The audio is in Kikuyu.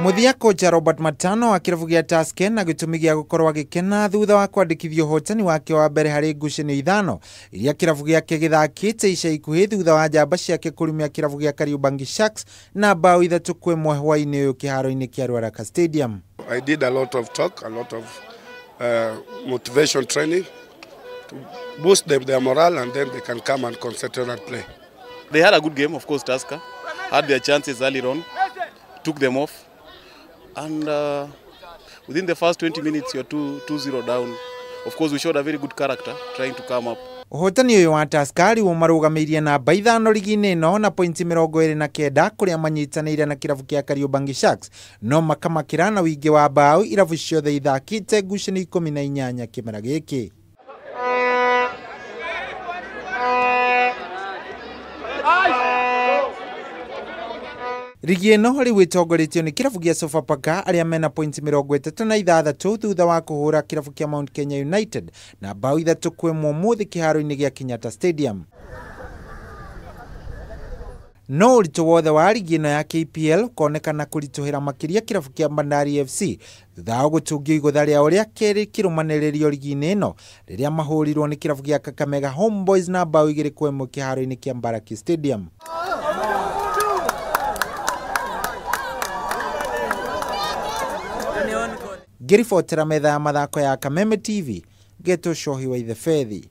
Mũthia kocha Robert Matano wa kĩrabu gĩa Tusker na gĩtũmi gĩa gũkorwo agĩkena thutha wa kwandĩkithia ũhotani wake wa mbere harĩ ngucanio ithano iria kĩrabu gĩake gĩthakĩte ica ikuhĩ thutha wa njamba ciake kũrumia kĩrabu gĩa Kariobangi Sharks na bao 3-1 hwaĩ-inĩ ũyũ kĩharo-inĩ kĩa Ruaraka Stadium. I did a lot of talk, a lot of motivation training to boost them, their morale, and then they can come and concentrate and play. They had a good game, of course. Tusker had their chances early on, took them off, and within the first 20 minutes you're 2-0 down. Of course, we showed a very good character trying to come up. Ũhotani ũyũ wa Tusker rĩu ũmarũgamĩirie namba 5 rigi-inĩ ĩno na pointi 29 kũrĩa manyitanĩire na kĩrabu kĩa Kariobangi Sharks no makamakĩra na wĩingĩ wa mbaũ irabu ciothe ithakĩte ngucanio 18 kĩmera gĩkĩ. Rigi ĩno rĩu ĩtongoretio nĩ kĩrabu gĩa Sofapaka arĩa mena pointi 36 thutha wa kũhũra kĩrabu kĩa Mount Kenya United na bao 3-1 ũmũthĩ kĩharo-inĩ gĩa Kenyatta Stadium. No ũritũ wothe wa rigi ĩno ya KPL ũkonekana kũritũhĩra makĩria kĩrabu kĩa Bandari FC thutha wa gũtungio igũtha rĩao rĩa kerĩ kĩrũmanĩrĩrio rigi-inĩ ĩno rĩrĩa mahũrirwo nĩ kĩrabu gĩa Kakamega Homeboys na bao 2-1 kĩharo-inĩ kĩa Mbaraki Stadium. Ngĩribotera metha ya mathako ya Kameme TV, Geto Shohi wa Ithebethi.